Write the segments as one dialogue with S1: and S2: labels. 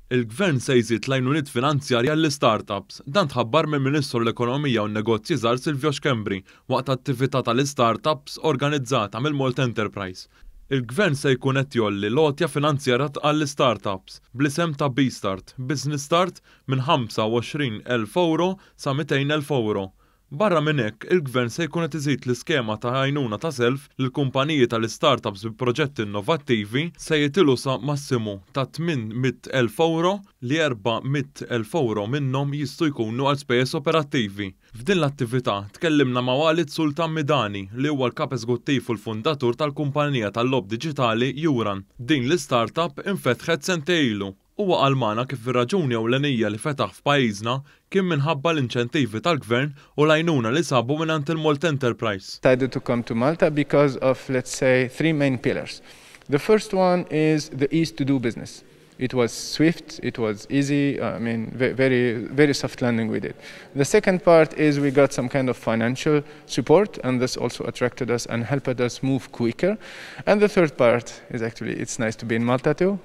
S1: Il-Gvern se jżid l-għajnuniet finanzjarji għall-istartups. Dan tħabbar mill-Ministru l-Ekonomija u n-Negozji Żgħar Silvio Schembri waqt attività tal-istartups organizzata mill-Malta Enterprise. Il-Gvern se jkun qed jgħolli l-għotja finanzjarja għall-istartups bl-isem ta' B-Start, Business Start, minn 25,000 ewro sa 200,000 ewro. Barra minn hekk, il-Gvern se jkun qed iżid l-iskema ta' għajnuna ta' self lill-kumpaniji tal-istartups bi proġetti innovattivi se jitilgħu sa massimu ta' 800,000 ewro li 400,000 ewro minnhom jistgħu jkunu għal spejjeż operattivi. F'din l-attività tkellimna ma' Walid Sultan Midani li huwa l-Kap Eżguttiv u l-fundatur tal-kumpanija tal-logħob diġitali Yuran. Din l-istartup infetħet sentejn ilu. Huwa qal magħna kif ir-raġuni ewlenija li fetaħ f'pajjiżna kien minħabba l-inċentivi tal-Gvern u l-għajnuna li sabu mingħand il-Malta Enterprise.
S2: Decided to come to Malta because of, let's say, three main pillars. The first one is the ease to do business. It was swift, it was easy, I mean, very, very soft landing we did. The second part is we got some kind of financial support, and this also attracted us and helped us move quicker. And the third part is actually it's nice to be in Malta too,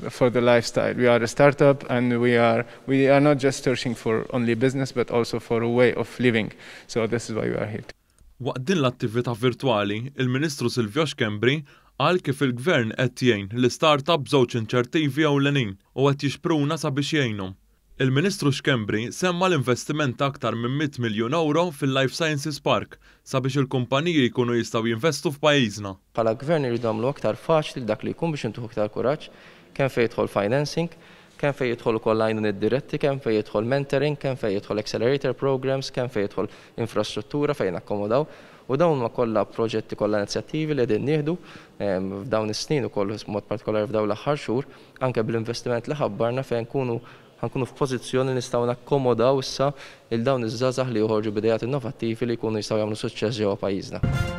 S2: for the lifestyle. We are a startup and we are not just searching for only business, but also for a way of living. So this is why we are here.
S1: Waqt din l-attività virtwali, il-Ministru Silvio Schembri qal kif il-Gvern qed jgħin l-istartup b'żewġ inċentivi ewlenin u qed jixpruna sabiex jgħinhom. Il-Ministru Schembri semma l-investiment ta' aktar minn 100 miljun euro fil-Life Sciences Park sabiex il-kumpaniji jkunu jistgħu jinvestu f'pajjiżna.
S3: Bħala gvern irridu nagħmlu aktar faċli dak li jkun biex intuh aktar kuraġġ, kemm fejn jidħol financing, kemm fejn jidħol ukoll għajnuniet diretti, kemm fejn jidħol mentoring, kemm fejn jidħol accelerator programs, kemm fejn jidħol infrastruttura fejn akkomodaw. U dawn ma kollha proġetti, kollha inizjattivi li qegħdin nieħdu f'dawn is-snin ukoll, mod partikolari f'dawn l-aħħar xhur, anke bl-investiment li ħabbarna fejn nkunu ħa nkunu f'pożizzjoni nistgħu nakkomodaw issa lil dawn iż-żgħażagħ li joħorġu b'ideat innovattivi li jkunu jistgħu jagħmlu suċċess ġewwa pajjiżna.